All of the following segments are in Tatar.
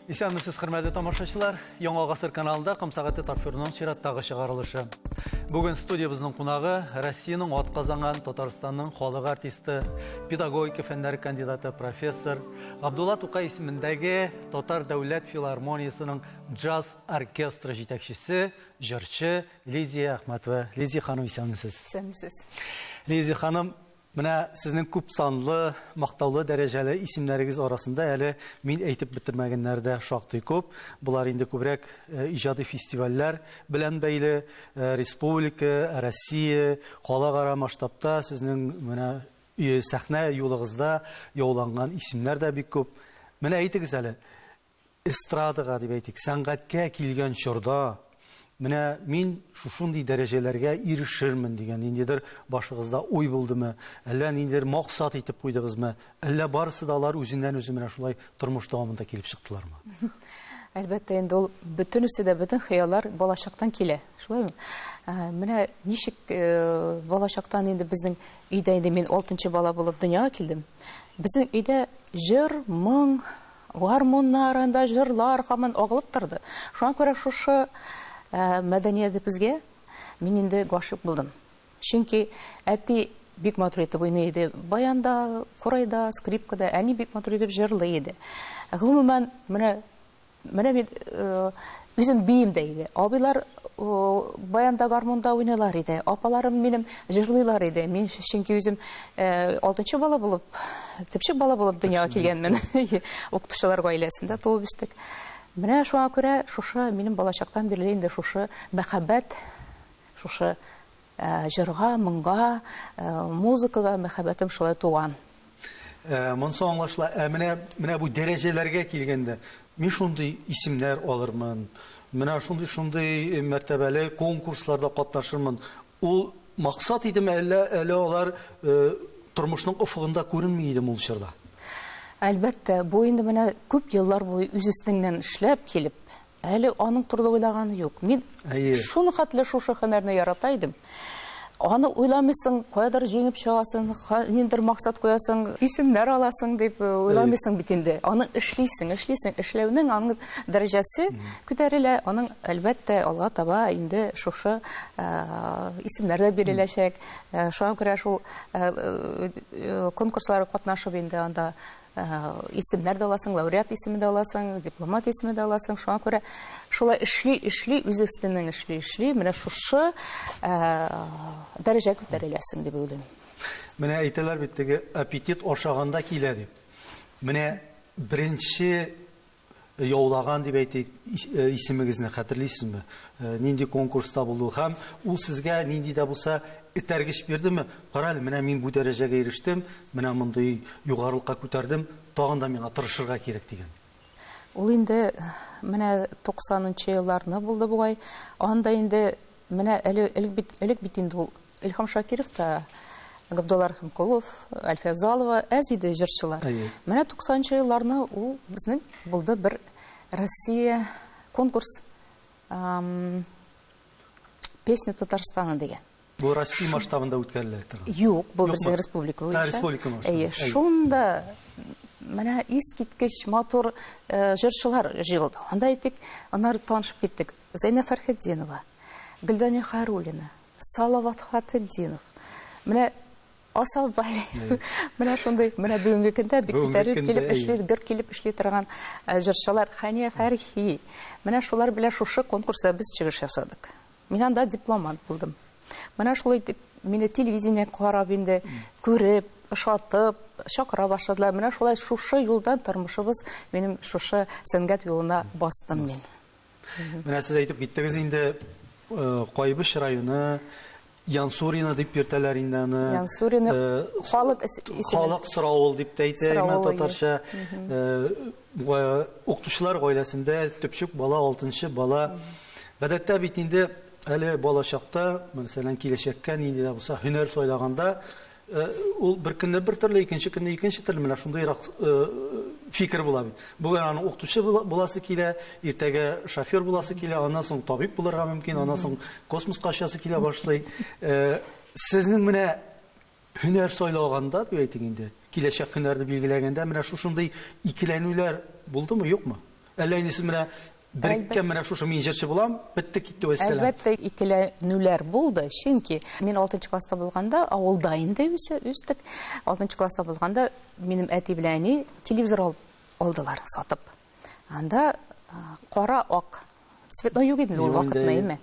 Исәнмесез, хөрмәтле тамашачылар. Яңа гасыр каналында Ком сәгате тапшыруның чираттагы чыгарылышы. Бүген студиябезнең кунагы Россиянең атказанган Татарстанның халык артисты, педагогика фәннәре кандидаты, профессор, Габдулла Тукай исемендәге Татар дәүләт филармониясенең джаз оркестры җитәкчесе, җырчы Лидия Әхмәтова. Лидия ханым, исәнмесез. Исәнмесез. Лидия ханым, менә сезнең күп санлы, мактаулы дәрәҗәле исемнәрегез арасында әле мин әйтеп бетермәгәннәр дә шактый күп. Болар инде күбрәк э, иҗади фестивальләр белән бәйле, э, республика, Россия, халыкара масштабта сезнең менә э, сәхнә юлыгызда яуланган исемнәр дә бик күп. Менә әйтегез әле, эстрадага дип әйтик, сәнгатькә килгән чорда менә мин шушындый дәрәҗәләргә ирешермен дигән ниндидер башыгызда уй булдымы, әллә ниндидер максат итеп куйдыгызмы, әллә барысы да алар үзеннән-үзе менә шулай тормыш дәвамында килеп чыктылармы? Әлбәттә, инде ул бөтенесе дә, бөтен хыяллар балачактан килә. Шулаймы? Ә, менә ничек э, балачактан инде безнең өйдә инде мин алтынчы бала булып дөньяга килдем. Безнең өйдә җыр, моң, Гармуннар, анда җырлар һаман агылып торды. Шуңа күрә шушы мәдәниятебезгә мин инде гашыйк булдым. Чөнки әти бик матур итеп уйный иде баянда, курайда, скрипкада, әни бик матур итеп җырлый иде. Гомумән, менә менә мин үзем биим дә иде. Абыйлар баянда, гармунда уйныйлар иде. Апаларым минем җырлыйлар иде. Мин чөнки үзем алтынчы бала булып, төпчек бала булып дөньяга килгәнмен. Укытучылар гаиләсендә туып үстек. Менә шуңа күрә шушы минем балачактан бирле инде шушы мәхәббәт, шушы җырга, моңга, музыкага мәхәббәтем шулай туган. Э, монысы аңлашыла. Ә менә менә бу дәрәҗәләргә килгәндә, мин шундый исемнәр алырмын, менә шундый шундый э, мәртәбәле конкурсларда катнашырмын. Ул максат идеме, әллә әле алар э, тормышның офыгында күренми идеме ул чорда? Әлбәттә, бу инде менә күп еллар буе үз өстеңнән эшләп килеп, Әле аның турында уйлаганы юк. Мин Әйе. шул хәтле шушы һөнәрне ярата идем. Аны уйламыйсың, каядыр җиңеп чыгасың, ниндидер максат куясың, исемнәр аласың дип э, уйламыйсың бит инде. Аны эшлисең, эшлисең, эшләүнең аның дәрәҗәсе күтәрелә, аның әлбәттә алга таба инде шушы э, исемнәр дә биреләчәк. Э, шуңа күрә шул конкурсларга катнашып инде анда исемнәр дә аласың, лауреат исеме дә аласың, дипломат исеме дә аласың. Шуңа күрә шулай эшли, эшли, үз өстеннән эшли, эшли, менә шушы дәрәҗә күтәреләсең дип уйлыйм. Менә әйтәләр бит теге аппетит ашаганда килә дип. Менә беренче яулаган дип әйтик, исемегезне хәтерлисезме? Нинди конкурста булды һәм ул сезгә нинди дә булса этәргеч бирдеме? Кара әле, менә мин бу дәрәҗәгә ирештем, менә мондый югарылыкка күтәрдем, тагын да миңа тырышырга кирәк дигән. Ул инде менә 90 нчы елларны булды бугай. Анда инде Менә әле элек бит, элек бит инде ул Илһам Шакиров та, Габдулла Рахимкулов, Әлфия Авзалова әз иде җырчылар. Әйе. Менә 90 нчы елларны ул безнең булды бер Россия конкурс Песня Татарстана дигән. Бу Россия масштабында үткәрелә торган. Юк, бу безнең республика буенча. Республика масштабында. Әйе, шунда менә искиткеч матур э, җырчылар җыелды. Анда әйтик, аннары танышып киттек. Зәйнәб Фәрхетдинова, Гөлдания Хәйруллина, Салават Фатетдинов. Менә Асал Валиев. Менә шундый, менә бүгенге көндә бик күтәрелеп килеп эшли, гөр килеп эшли торган э, җырчылар Хәния Фәрхи. Менә шулар белән шушы конкурста без чыгыш ясадык. Мин анда дипломант булдым. Менә шулай итеп мине телевидение карап инде, күреп, ошатып, чакыра башладылар. Менә шулай шушы юлдан тормышыбыз минем шушы сәнгать юлына бастым мин. Менә сез әйтеп киттегез инде, э, Кайбыч районы Янсурино дип йөртәләр инде аны. Янсурино э, халык исеме. Халык Соравыл дип тә әйтә татарча. Э, укытучылар гаиләсендә төпчек бала, алтынчы бала. Гадәттә бит инде әле балачакта, мәсәлән, киләчәккә нинди дә булса һөнәр сайлаганда, Э, ул бер көнне бер төрле, икенче көнне икенче төрле, менә шундыйрак э, фикер була бит. Бүген аның укытучы буласы килә, иртәгә шофер буласы килә, аннан соң табиб булырга мөмкин, аннан соң космоска очасы килә башлый. Э, сезнең менә һөнәр сайлаганда, дип әйтик инде, киләчәк һөнәрне билгеләгәндә менә шушындый икеләнүләр булдымы, юкмы? Әллә инде сез менә береккән менә шушы мин җырчы булам, бетте китте вәссәлам. Әлбәттә, икеләнүләр булды, чөнки мин 6 класста булганда авылда инде үстек. 6 класста булганда минем әти белән әни телевизор алып алдылар, сатып. Анда кара ак цветной юк иде ул вакытны, әйме.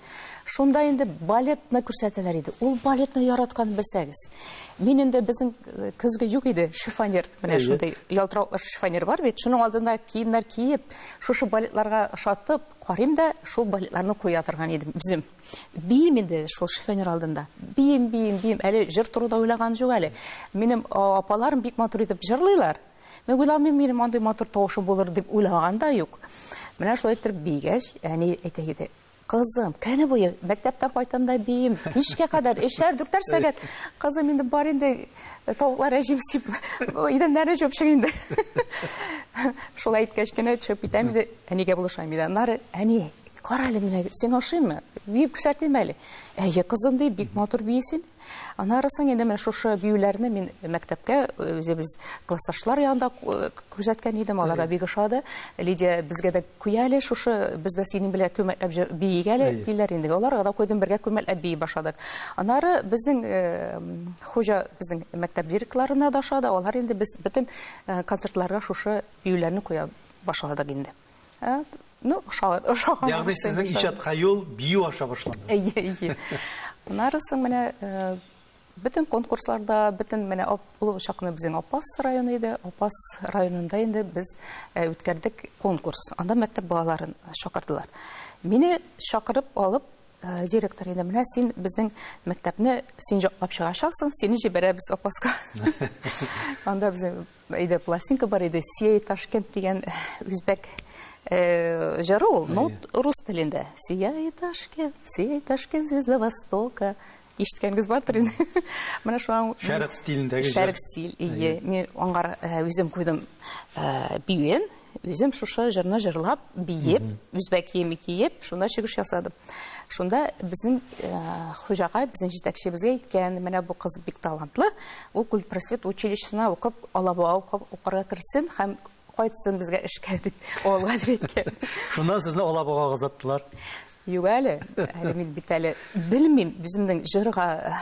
Шунда инде балетны күрсәтәләр иде. Ул балетны яраткан белсәгез. Мин инде безнең көзге юк иде, шифонер, менә шундый ялтыравыклы шифонер бар бит. Шуның алдында киемнәр киеп, шушы балетларга ошатып карыйм да, шул балетларны куя торган идем үзем. Биим инде шул шифонер алдында. Биим, биим, биим. Әле җыр турында уйлаган юк әле. Минем апаларым бик матур итеп җырлыйлар. Мин уйламыйм, минем андый матур тавышым булыр дип уйлаган да юк. Менә шулай итеп бигәч, әни әйтә иде: "Кызым, көне буе мәктәптән кайтам да биим, кичкә кадәр, өчәр, дүртәр сәгать. Кызым, инде бар инде, тавыклар әҗеп сип, идәннәрне җуып чык инде." Шулай әйткәч кенә төшеп китәм инде, әнигә булышам инде. Аннары, әни, кара әле менә, сиңа ошыймы? Биеп күрсәтим әле. Әйе, кызым, ди, бик матур биисең. Аннары соң инде менә шушы биюләрне мин мәктәпкә үзебез классташлар янында күрсәткән идем, аларга бик ошады. Лидия, безгә дә куй әле шушы, без дә синең белән күмәкләп биик әле, диләр инде. Аларга да куйдым, бергә күмәкләп бии башладык. Аннары безнең хуҗа безнең мәктәп директорларына да ошады. Алар инде без бөтен концертларга шушы биюләрне куя башладык инде. Ну, ошаган. Ягъни сезнең иҗатка юл бию аша башланды. Әйе, әйе. Аннары соң менә бөтен конкурсларда, бөтен менә ул чакны безнең Апас районы иде. Апас районында инде без үткәрдек конкурс. Анда мәктәп балаларын чакырдылар. Мине чакырып алып, директор инде, менә син безнең мәктәпне син яклап чыгачаксың, сине җибәрәбез Апаска. Анда безнең өйдә пластинка бар иде, Сияй Ташкент дигән үзбәк җыры ул, ну, рус телендә. Сияй Ташкент, Сияй Ташкент, звезда Востока. Ишеткәнегез бардыр инде. Менә шуңа Шәрык стилендәге җыр. Шәрык стиль, ие. Мин аңар үзем куйдым биюен, үзем шушы җырны җырлап, биеп, үзбәк киеме киеп, шунда чыгыш ясадым. Шунда безнең хуҗага, безнең җитәкчебезгә әйткән, менә бу кыз бик талантлы, ул культпросвет училищесына укып, Алабуга укып, укырга керсен һәм кайтсын безгә эшкә дип, авылга дип әйткән. Шуннан сезне Алабугага озаттылар. Юк әле, әле мин бит әле белмим, үземнең җырга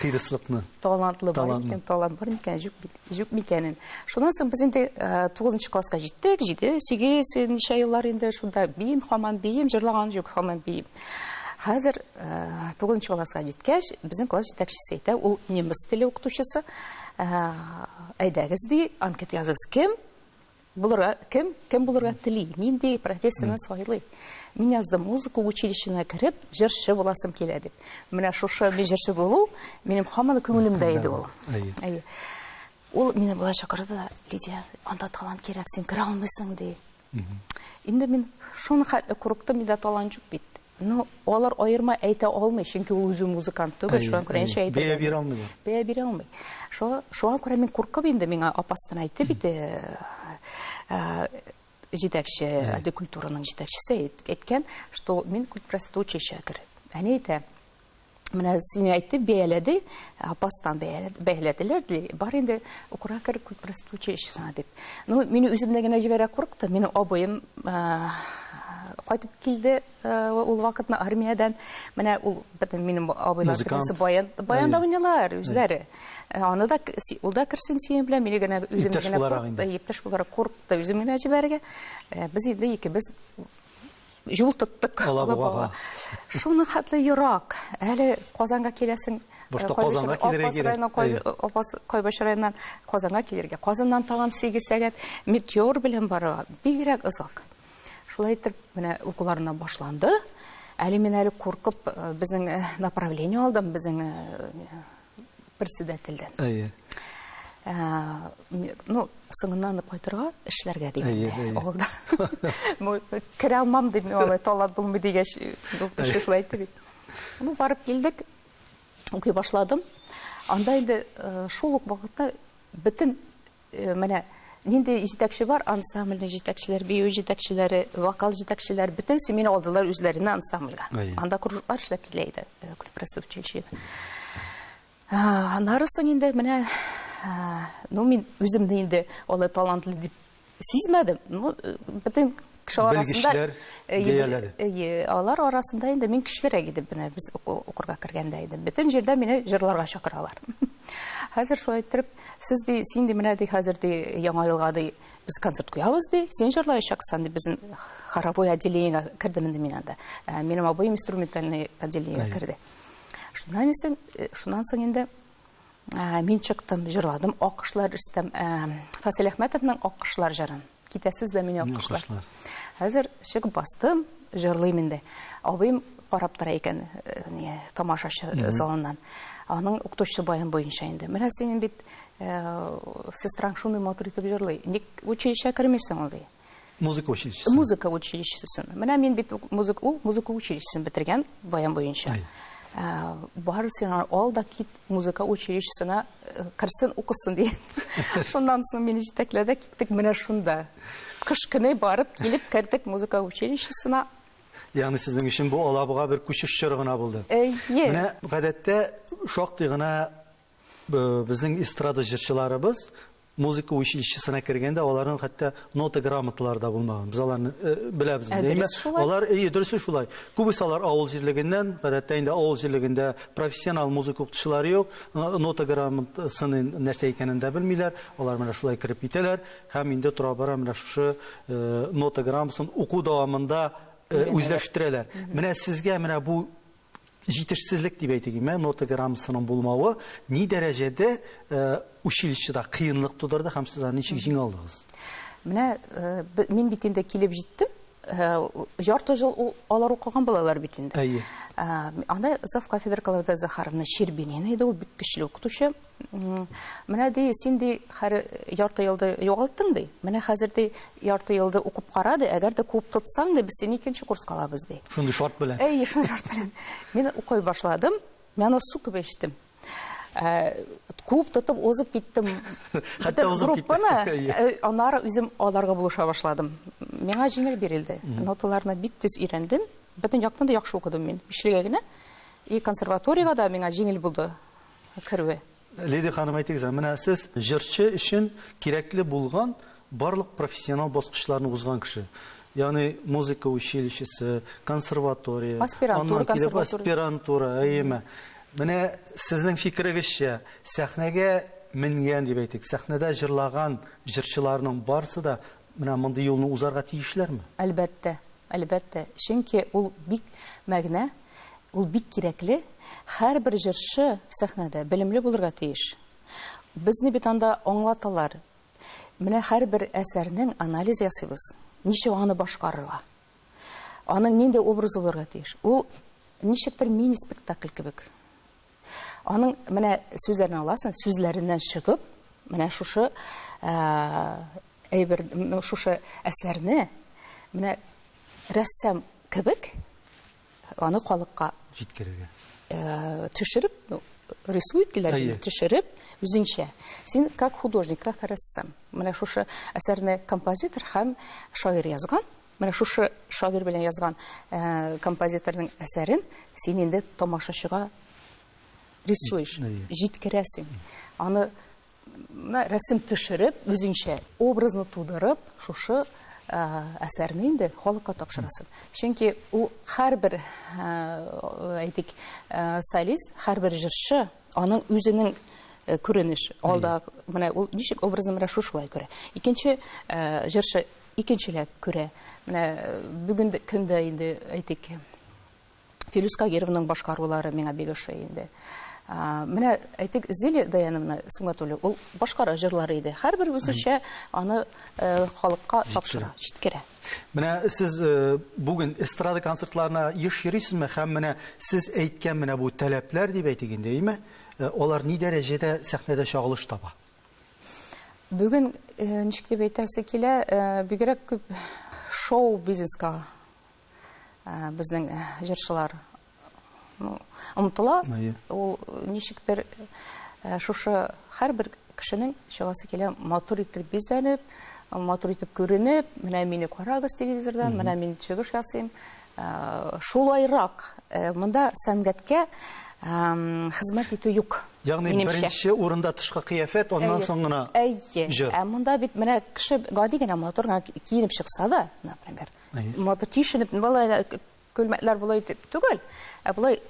хирыслыкны. Талантлы бар икән, талант бар микән, юк микәнен. Шуннан соң без инде 9 класска җиттек, 7, 8, ничә еллар инде шунда биим, һаман биим, җырлаган юк, һаман биим. Хәзер 9 класска җиткәч, безнең класс җитәкчесе әйтә, ул немец теле укытучысы, әйдәгез ди, анкета языгыз, кем булырга, кем, кем булырга тели, нинди профессияне сайлый. Мин яздым, музыка училищесына кереп, җырчы буласым килә дип. Менә шушы мин җырчы булу минем һаман күңелемдә иде ул. Әйе. Ул мине болай чакырды да, Лидия, анда талант кирәк, син керә алмыйсың, ди. Инде мин шуны хәтле курыктым, миндә талант юк бит. Ну, алар аерма әйтә алмый, чөнки ул үзе музыкант түгел, шуңа күрә ничә әйтә. Бәя бирә алмый. Бәя бирә алмый. Шуңа күрә мин куркып инде, миңа апасынан әйтте бит, җитәкче, отдел культураның җитәкчесе әйткән, что мин культпросвет училищега кер. Әни әйтә, менә сине әйтте, бәяләде, апастан бәяләделәр, ди, бар инде укырга кер культпросвет училищесына дип. Ну, мине үземне генә җибәрә курыкты, минем абыем кайтып килде ул вакытны армиядән. Менә ул бөтен минем абыйлар Музыкант. Баян, баянда уйныйлар үзләре. Аны да ул да керсен синең белән, мине генә үзем Иптәш генә буларак курыкты, инде. иптәш буларак курыкты үзем генә җибәрергә. Без инде икебез юл тоттык Алабугага. Шуны хәтле ерак. Әле Казанга киләсең. Башта Казанга килергә кирәк. Апас Кайбыч районыннан Казанга килергә. Казаннан тагын 8 сәгать метеор белән барырга. Бигрәк озак. Шулай итеп, менә укуларына башланды. Әле мин әле куркып, безнең направление алдым, безнең председательдән. Әйе. Ну, соңыннан кайтырга, эшләргә дип. Авылда. Керә алмам дип, алай талант булмый дигәч, доктор шулай әйтте бит. Ну, барып килдек, укый башладым. Анда инде шул ук вакытта бөтен менә нинди җитәкче бар, ансамбльнең җитәкчеләре, бию җитәкчеләре, вокал җитәкчеләре, бөтенесе мине алдылар үзләренә ансамбльгә. Анда кружоклар эшләп килә иде, культпросвет училищеда. Аннары соң инде менә, ну, мин үземне инде алай талантлы дип сизмәдем. Ну, бөтен кеше арасында Белгечләр бәяләде. Әйе, алар арасында инде мин көчлерәк идем, менә без укырга кергәндә инде. Бөтен җирдә мине җырларга чакыралар. Хәзер шулай иттереп, сез ди, син ди, менә ди, хәзер ди, Яңа елга ди, без концерт куябыз ди, син җырлаячаксың ди, безнең хоровой отделениегә кердем инде мин анда. Минем абыем инструментальный отделениегә керде. Шуннан соң, шуннан соң инде мин чыктым, җырладым Аккошлар Рөстәм Фасил Әхмәтовның Аккошлар җырын. Китәсез дә мин аккошлар. Хәзер чыгып бастым, җырлыйм инде. Абыем карап тора икән, не, тамашачы залыннан. Аның укытучысы баян буенча инде. Менә синең бит сестраң шундый матур итеп җырлый. Ник училищега кермисең ул ди. Музыка училищесы. Музыка училищесын. Менә мин бит музыка, ул музыка училищесын бетергән баян буенча. Бар син ал да кит музыка училищесына керсен, укысын ди. Шуннан соң мине җитәкләде, киттек менә шунда. Кыш көне барып килеп кердек музыка училищесына. Ягъни сезнең өчен бу Алабуга бер күчеш чоры гына булды. Әйе. Менә гадәттә шактый гына безнең эстрада җырчыларыбыз музыка училищесына кергәндә аларның хәтта нота грамоталары да булмаган. Без аларны беләбез инде. Дөрес шулай. Алар, әйе, дөресе шулай. Күбесе алар авыл җирлегеннән, гадәттә инде авыл җирлегендә профессионал музыка укытучылары юк, нота грамотасының нәрсә икәнен дә белмиләр. Алар менә шулай кереп китәләр һәм инде тора-бара менә шушы нота грамотасын уку дәвамында үзләштерәләр. Менә сезгә менә бу җитешсезлек дип әйтик, нота грамотасының булмавы ни дәрәҗәдә училищеда кыенлык тудырды һәм сез аны ничек җиңә алдыгыз? Менә мин бит инде килеп җиттем. Ярты ел алар укыган балалар бит инде. Әйе. Анда зав кафедра Клавдия Захаровна Щербинина иде, ул бик көчле укытучы. Менә ди, син ди, хәр ярты елда югалттың ди. Менә хәзер ди, ярты елда укып кара ди, әгәр дә күп тотсаң ди, без сине икенче курска алабыз ди. Шундый шарт белән. Әйе, шундый шарт белән. Мин укый башладым, мин аны су кебек эчтем. Күп тотып узып киттем. Хәтта узып киттем. Группаны, аннары үзем аларга булыша башладым. Миңа җиңел бирелде. Ноталарны бик тиз өйрәндем. Бөтен яктан да яхшы укыдым мин. Бишлегә генә. И консерваториягә дә миңа җиңел булды керүе. Лидия ханым, әйтегез, менә сез җырчы өчен кирәкле булган барлык профессионал баскычларны узган кеше. Ягъни музыка училищесы, консерватория, аспирантура, аннан килеп аспирантура, әйеме. Менә сезнең фикерегезчә, сәхнәгә менгән дип әйтик, сәхнәдә җырлаган җырчыларның барысы да менә мондый юлны узарга тиешләрме? Әлбәттә, әлбәттә. Чөнки ул бик мәгънә, ул бик кирәкле. Һәрбер җырчы сәхнәдә белемле булырга тиеш. Безне бит анда аңлаталар. Менә һәрбер әсәрнең анализ ясыйбыз. Ничек аны башкарырга? Аның нинди образы булырга тиеш? Ул ничектер мини-спектакль кебек. Аның менә сүзләрен аласың, сүзләреннән чыгып, менә шушы әйбер, шушы әсәрне менә рәссам кебек аны халыкка җиткерергә. Төшереп, рисует диләр, төшереп үзенчә. Син как художник, как рәссам. Менә шушы әсәрне композитор һәм шагыйрь язган. Менә шушы шагыйрь белән язган композиторның әсәрен син инде тамашачыга рисуешь, җиткерәсең. Аны менә рәсем төшереп, үзенчә образны тудырып, шушы әсәрне инде халыкка тапшырасың. Чөнки ул һәрбер, әйтик, солист, һәрбер җырчы аның үзенең күренеш алда менә ул ничек образны менә шушылай күрә. Икенче җырчы икенчеләк күрә. Менә бүген көндә инде әйтик, Филүс Кагировның башкарулары миңа бик ошый инде. Менә әйтик, Зилия Даяновна Сөнгатуллина, ул башкара җырлары иде. Һәрбер үзенчә аны халыкка тапшыра, җиткерә. Менә сез бүген эстрада концертларына еш йөрисезме? Һәм менә сез әйткән менә бу таләпләр дип әйтик инде, әйме? Алар ни дәрәҗәдә сәхнәдә чагылыш таба? Бүген ничек дип әйтәсе килә, бигрәк күп шоу-бизнеска безнең җырчылар омтыла. Ул ничектер шушы һәрбер кешенең чыгасы килә матур итеп бизәнеп, матур итеп күренеп, менә мине карагыз телевизордан, менә мин чыгыш ясыйм. Шулайрак монда сәнгатькә хезмәт итү юк. Ягъни беренче урында тышкы кыяфәт, аннан соң гына җыр. Ә монда бит менә кеше гади генә матур гына киенеп чыкса да, например, матур тишенеп, болай күлмәкләр болай итеп түгел, ә болай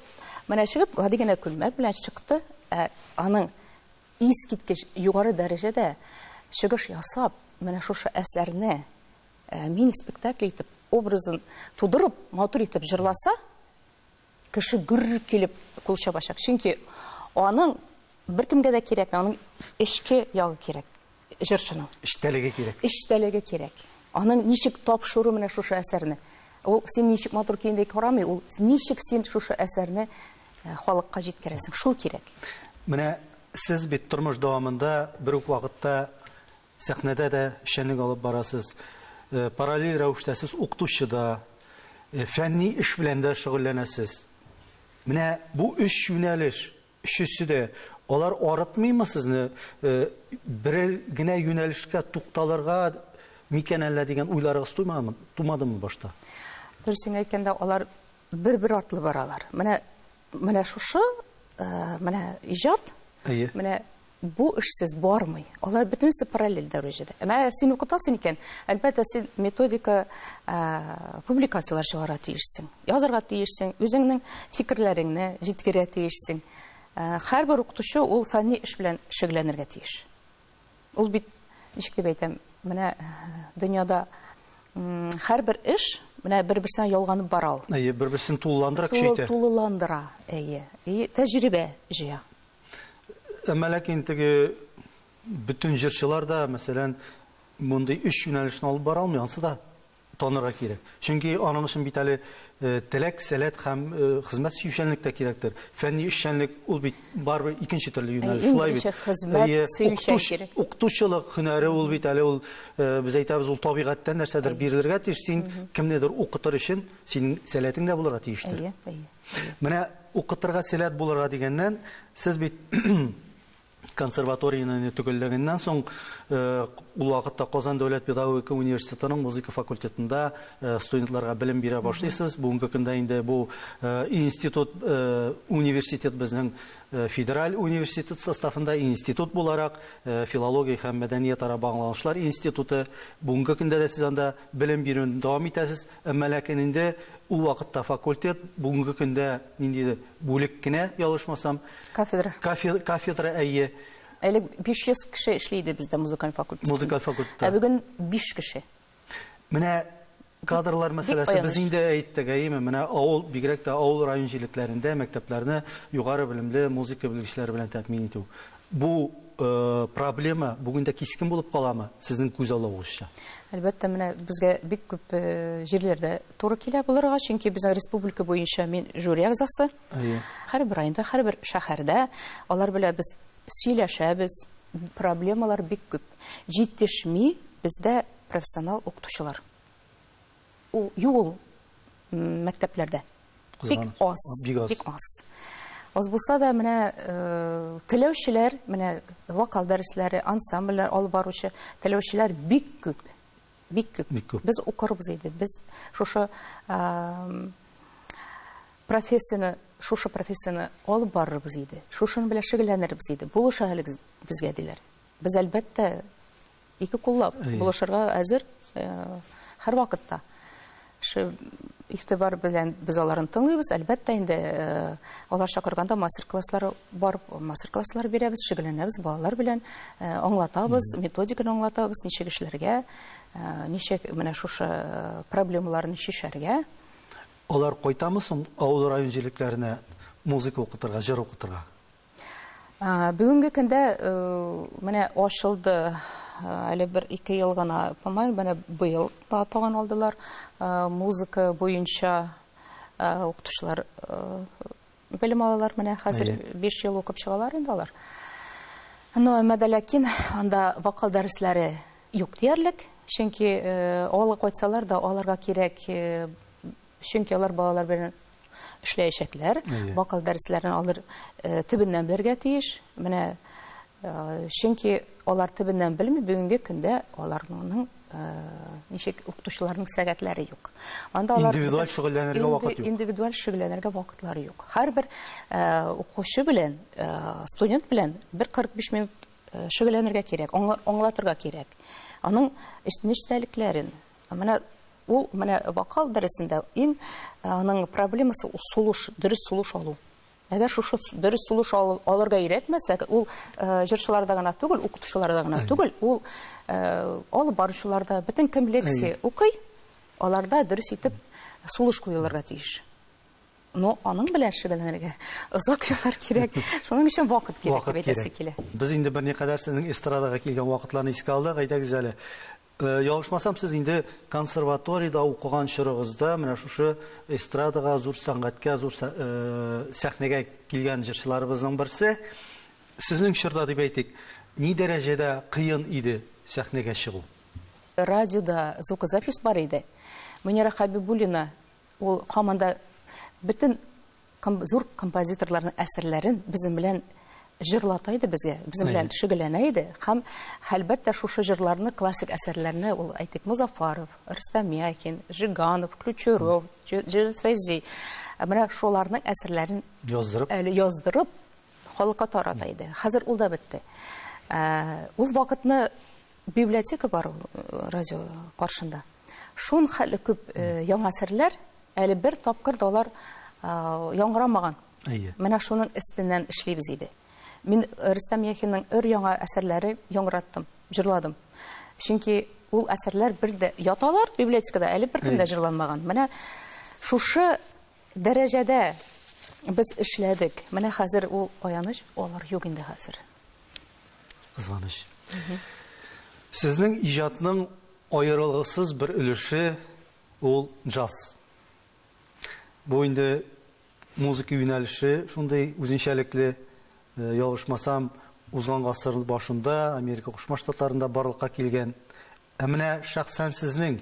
менә чыгып гади генә күлмәк белән чыкты, ә аның искиткеч югары дәрәҗәдә чыгыш ясап, менә шушы әсәрне мини-спектакль итеп, образын тудырып, матур итеп җырласа, кеше гөр килеп кул чабачак. Чөнки аның беркемгә дә кирәкми, аның эчке ягы кирәк, җырчының. Эчтәлеге кирәк. Эчтәлеге кирәк. Аның ничек тапшыру менә шушы әсәрне. Ул син ничек матур киенде карамый, ул ничек син шушы әсәрне халыкка җиткерәсең, шул кирәк. Менә сез бит тормыш дәвамында бер үк вакытта сәхнәдә дә эшчәнлек алып барасыз, параллель рәвештә сез укытучы да, фәнни эш белән дә шөгыльләнәсез. Менә бу өч юнәлеш, өчесе дә, алар арытмыймы сезне? Бер генә юнәлешкә тукталырга микән әллә дигән уйларыгыз тумадымы, тумадымы башта? Дөресен әйткәндә, алар бер-бер артлы баралар. Менә менә шушы, менә иҗат, менә бу эшсез бармый. Алар бөтенесе параллель дәрәҗәдә. Әмма син укытасың икән, әлбәттә, син методика публикацияләр чыгарга тиешсең, язарга тиешсең, үзеңнең фикерләреңне җиткерергә тиешсең. Һәрбер укытучы ул фәнни эш белән шөгыльләнергә тиеш. Ул бит, ничек дип әйтәм, менә дөньяда һәрбер эш менә бер-берсенә ялганып бара ул. Әйе, бер-берсен тулыландыра, көчәйтә. Тулыландыра, әйе. И тәҗрибә җыя. Әмма ләкин теге бөтен җырчылар да, мәсәлән, мондый өч юнәлешне алып бара алмый, ансы да танырга кирәк. Чөнки аның өчен бит әле теләк, сәләт һәм хезмәт сөючәнлек тә кирәктер. Фәнни эшчәнлек ул бит барыбер икенче төрле юнәлеш, шулай бит. Хезмәт сөючән кирәк. Укытучылык һөнәре ул бит әле ул без әйтәбез, ул табигатьтән нәрсәдер бирелергә тиеш. Син кемнедер укытыр өчен синең сәләтең дә булырга тиештер. Әйе, әйе. Менә укытырга сәләт булырга дигәннән, сез бит консерваторияне төгәлләгәннән соң, ул вакытта Казан дәүләт педагогика университетының музыка факультетында студентларга белем бирә башлыйсыз. Бүгенге көндә инде бу институт, университет безнең федераль университет составында институт буларак, филология һәм мәдәниятара багланышлар институты. Бүгенге көндә дә сез анда белем бирүне дәвам итәсез. Әмма ләкин инде ул вакытта факультет, бүгенге көндә ниндидер бүлек кенә, ялгышмасам. Кафедра. Кафедра, әйе. Элек 500 кеше эшли иде бездә музыкаль факультетта. Музыкаль факультетта. Ә бүген 5 кеше. Менә кадрлар мәсьәләсе без инде әйттек, әйеме? Менә авыл, бигрәк тә авыл район җирлекләрендә мәктәпләрне югары белемле музыка белгечләре белән тәэмин итү. Бу проблема бүген дә кискен булып каламы, сезнең күз аллавыгызча? Әлбәттә, менә безгә бик күп җирләрдә туры килә булырга, чөнки безнең республика буенча мин жюри әгъзасы. Һәрбер районда, һәрбер шәһәрдә алар белән без сөйләшәбез. Проблемалар бик күп. Җитешми бездә профессионал укытучылар. Ул юк ул мәктәпләрдә. Бик аз. Бик аз. Бик аз. Аз булса да, менә теләүчеләр, менә вокал дәресләре, ансамбльләр алып баручы теләүчеләр бик күп. Бик күп. Бик күп. Без укырбыз иде. Без шушы профессияне, шушы профессияне алып барырбыз иде. Шушының белән шөгыльләнербез иде. Булыша әле безгә диләр. Без әлбәттә ике куллап булышырга әзер һәрвакытта. Шы игътибар белән без аларын тыңлыйбыз. Әлбәттә инде алар чакырганда мастер-класслар барып, мастер-класслар бирәбез, шөгыльләнәбез балалар белән, аңлатабыз, методиканы аңлатабыз, ничек эшләргә, ничек менә шушы проблемаларны чишәргә. Алар кайтамы соң авыл район җирлекләренә музыка укытырга, җыр укытырга? Бүгенге көндә менә ачылды әле бер ике ел гына, по-моему, менә быел да тагын алдылар. Музыка буенча укытучылар белем алалар, менә хәзер 5 ел укып чыгалар инде алар. Но әмма дә ләкин анда вокал дәресләре юк диярлек, чөнки авылга кайтсалар да аларга кирәк, чөнки алар балалар белән эшләячәкләр. Вокал дәресләрен алыр төбеннән белергә тиеш. Менә чөнки алар төбеннән белми, бүгенге көндә аларның ничек укытучыларның сәгатьләре юк. Анда алар индивидуаль шөгыльләнергә вакыт юк. Индивидуаль шөгыльләнергә вакытлары юк. Һәрбер укучы белән, студент белән бер 45 минут шөгыльләнергә кирәк, аңлатырга кирәк. Аның нечкәлекләрен. Менә ул менә вокал дәресендә иң аның проблемасы ул сулыш, дөрес сулыш алу. Әгәр шушы дөрес сулыш алырга өйрәтмәсәк, ул җырчыларда гына түгел, укытучыларда гына түгел, ул алып баручыларда бөтен кем лекция укый, аларда дөрес итеп сулыш куелырга тиеш. Но аның белән шөгыльләнергә озак еллар кирәк. Шуның өчен вакыт кирәк дип әйтәсе килә. Без инде берникадәр сезнең эстрадага килгән вакытларны искә алдык. Әйдәгез әле, Ялгышмасам, сез инде консерваториядә укыган чорыгызда менә шушы эстрадага, зур сәнгатькә, зур сәхнәгә килгән җырчыларыбызның берсе. Сезнең чорда дип әйтик, ни дәрәҗәдә кыен иде сәхнәгә чыгу? Радиода звукозапись бар иде. Мөнирә Хәбибуллина ул һаман да бөтен зур композиторларның әсәрләрен безнең белән җырлата иде безгә, безнең белән шөгыльләнә иде. Һәм, әлбәттә, шушы җырларны, классик әсәрләрне ул, әйтик, Музафаров, Рөстәм Яхин, Жиганов, Ключеров, Җәүдәт Фәйзи, менә шуларның әсәрләрен яздырып, әле яздырып халыкка тарата иде. Хәзер ул да бетте. Ул вакытны библиотека бар ул радио каршында. Шун хәле күп яңа әсәрләр Әле бер тапкыр да алар яңгырамаган. Әйе. Менә шуның өстеннән эшлибез иде. Мин Рөстәм Яхинның өр-яңа әсәрләре яңгыраттым, җырладым. Чөнки ул әсәрләр бер дә яталар библиотекада, әле беркем дә җырланмаган. Менә шушы дәрәҗәдә без эшләдек. Менә хәзер ул аяныч, алар юк инде хәзер. Кызганыч. Сезнең иҗатның аерылгысыз бер өлеше Ул джаз. Бу инде музыка юнәлеше шундый үзенчәлекле, ялгышмасам, узган гасыр башында Америка Кушма Штатларында барлыкка килгән. Ә менә шәхсән сезнең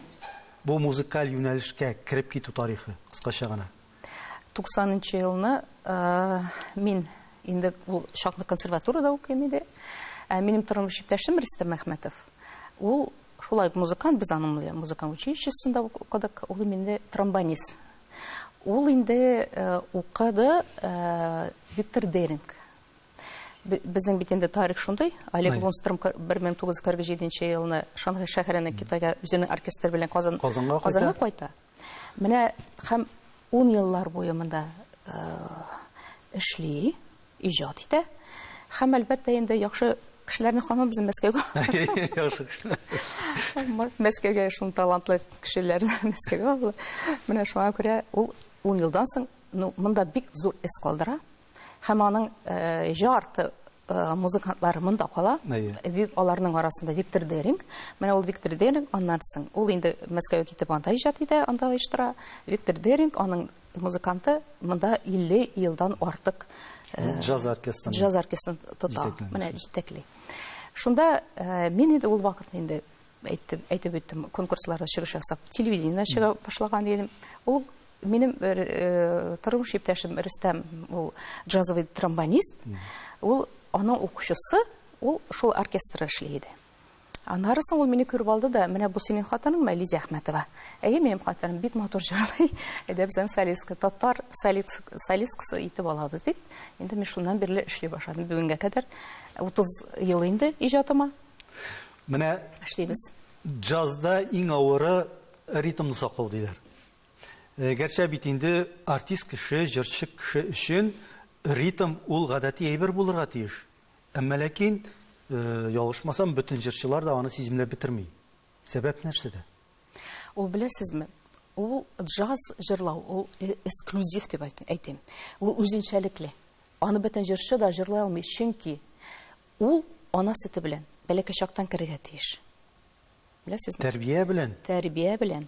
бу музыкаль юнәлешкә кереп китү тарихы, кыскача гына. 90 нчы елны мин инде ул чакны консерваториядә укыйм иде. Ә минем тормыш иптәшем Рөстәм Әхмәтов, ул Шулай ук музыкант, без аның белән музыка училищесында укыдык. Ул инде тромбонист. Ул инде укыды Виктор Деринг. Безнең бит инде тарих шундый. Олег Лунстром 1947 елны Шанхай шәһәренә Китайга үзенең оркестры белән Казан, Казанга кайта. Казанга кайта. Менә һәм 10 еллар буе монда эшли. иҗат итә. Һәм, әлбәттә, инде яхшы кешеләрне һаман без Мәскәүгә. Яхшы кешеләр. Мәскәүгә шул талантлы кешеләрне Мәскәүгә алып. Менә шуңа күрә ул 10 елдан соң, ну, монда бик зур эз калдыра. Һәм аның э, жарты э, музыкантлары монда кала. Аларның арасында Виктор Деринг. Менә ул Виктор Деринг, аннан соң ул инде Мәскәүгә китеп анда иҗат итә, анда оештыра. Виктор Деринг аның Музыканты монда 50 елдан артык джаз оркестрын джаз оркестрын тота, менә җитәкли. Шунда мин инде ул вакытны инде әйтеп, әйтеп үттем, конкурсларда чыгыш ясап, телевидениедә чыга башлаган идем. Ул минем тормыш иптәшем Рөстәм, ул джазовый тромбонист, ул аның укучысы, ул шул оркестрда эшли иде. Аннары соң ул мине күреп алды да, менә бу синең хатыныңмы, Лидия Әхмәтова? Әйе, минем хатыным бик матур җырлый. Әйдә без аны солистка, татар солисткасы итеп алабыз дип. Инде мин шуннан бирле эшли башладым. Бүгенгә кадәр 30 ел инде иҗатыма. Менә эшлибез. Джазда иң авыры ритмны саклау диләр. Э, гәрчә бит инде артист кеше, җырчы кеше өчен ритм ул гадәти әйбер булырга тиеш. Әмма ләкин, ялгышмасам, бөтен җырчылар да аны сиземләп бетерми. Сәбәп нәрсәдә? Ул беләсезме, ул джаз җырлау, ул эксклюзив дип әйтим. Ул үзенчәлекле. Аны бөтен җырчы да җырлый алмый, чөнки ул ана сөте белән бәләкәй чактан керергә тиеш. Беләсезме? Тәрбия белән. Тәрбия белән.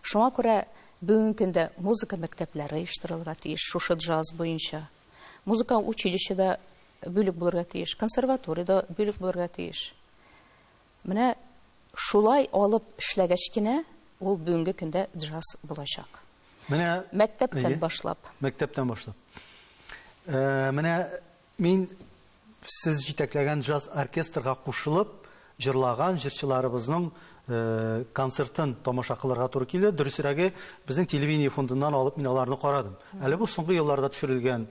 Шуңа күрә бүгенге көндә музыка мәктәпләре оештырылырга тиеш шушы джаз буенча. Музыка училищеда бүлек булырга тиеш, консерваториядә бүлек булырга тиеш. Менә шулай алып эшләгәч кенә ул бүгенге көндә джаз булачак. Менә мәктәптән башлап. Мәктәптән башлап. Э, менә мин сез җитәкләгән джаз оркестрга кушылып җырлаган җырчыларыбызның концертын тамаша кылырга туры килде. Дөресрәге, безнең телевидение фондыннан алып мин аларны карадым. Әле бу соңгы елларда төшерелгән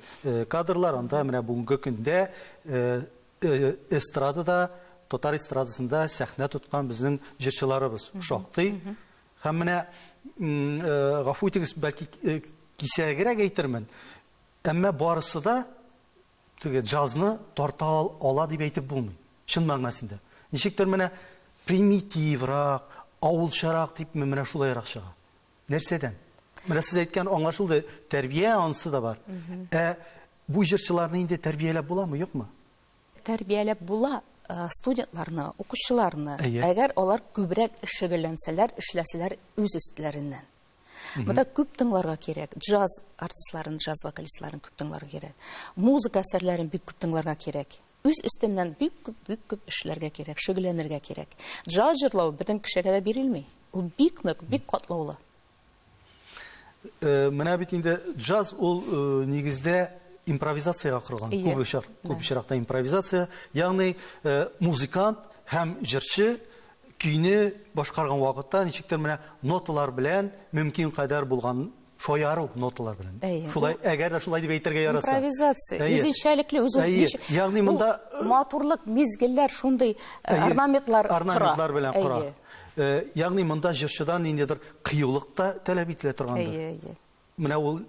кадрлар, анда менә бүгенге көндә эстрадада, татар эстрадасында сәхнә тоткан безнең җырчыларыбыз шактый. Һәм менә, гафу итегез, бәлки кисәгрәк әйтермен, әмма барысы да теге джазны тарта ала дип әйтеп булмый. Чын мәгънәсендә. Ничектер менә примитиврак, авылчарак дип менә шулайрак чыга. Нәрсәдән? Менә сез әйткән аңлашылды, тәрбия анысы да бар. Ә бу җырчыларны инде тәрбияләп буламы, юкмы? Тәрбияләп була студентларны, укучыларны. Әгәр алар күбрәк шөгыльләнсәләр, эшләсәләр үз өстләреннән. Монда күп тыңларга кирәк. Джаз артистларын, джаз вокалистларын күп тыңларга кирәк. Музыка әсәрләрен бик күп тыңларга кирәк. Үз өстеннән бик күп, бик күп эшләргә кирәк, шөгыльләнергә кирәк. Джаз җырлау бөтен кешегә дә бирелми. Ул бик нык, бик катлаулы. Менә бит инде джаз ул нигездә импровизациягә корылган. Күп очрак, күп очракта импровизация, ягъни музыкант һәм җырчы көйне башкарган вакытта ничектер менә ноталар белән мөмкин кадәр булган шаяру ноталар белән. Шулай, әгәр дә шулай дип әйтергә яраса. Импровизация, үзенчәлекле, үз Ягъни монда матурлык, мизгелләр шундый орнаментлар кора. Орнаментлар белән кора. Ягъни монда җырчыдан ниндидер кыюлык та таләп ителә торгандыр. Әйе, әйе. Менә ул,